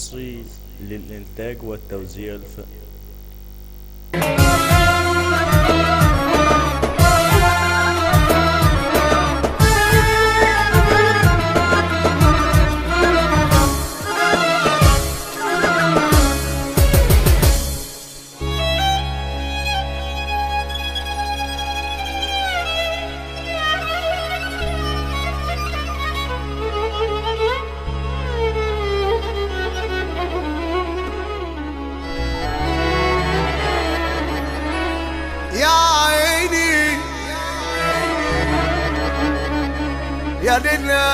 المصري للإنتاج والتوزيع يا عيني يا ليلى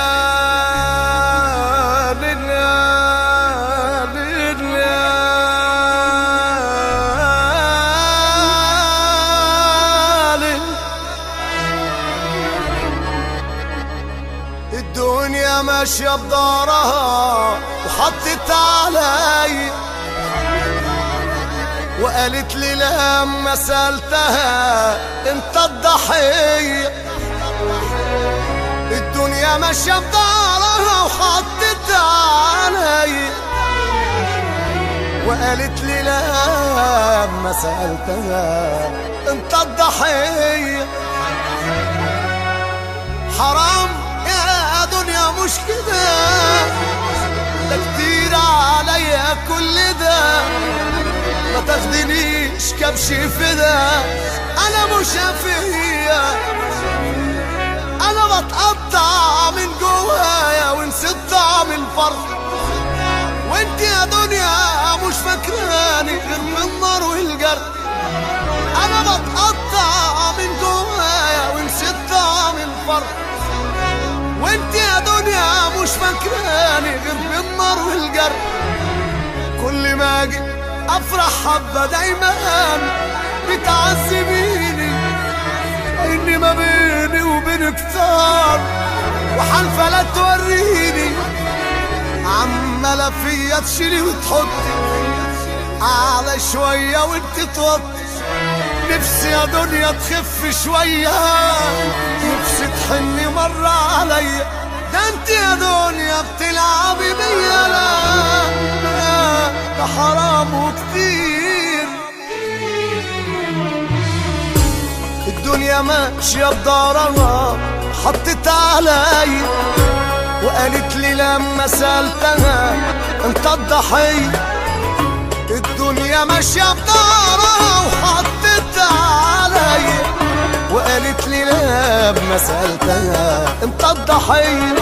ليلى ليلى الدنيا ماشية بدارها وحطت علي وقالت لي لما سألتها انت الضحية. الدنيا ماشية بدارها وحطت علي وقالت لي لما سألتها انت الضحية. حرام يا دنيا مش كده، ده كتير عليا كل ده، ما تاخدنيش كبش فدا، انا مش فيا، انا بتقطع من جوايا ونسيت طعم الفرح، وانت يا دنيا مش فاكراني غير من النار والجرح. انا بتقطع من جوايا ونسيت طعم الفرح، وانت يا دنيا مش فاكراني غير من النار والجرح. كل ما اجي افرح حبة دايما بتعذبيني، اني ما بيني وبينك طار وحالفة لا توريني، عمالة فيا تشيلي وتحطي على شوية وانت توطي. نفسي يا دنيا تخف شوية، نفسي تحني مرة عليا، ده انت يا دنيا بتلعبي بيا، لا ده حرام وكتير. الدنيا ماشية بدارها حطت علي وقالت لي لما سألتها انت الضحية. الدنيا ماشية بدارها وحطت علي وقالت لي لما سألتها انت الضحية.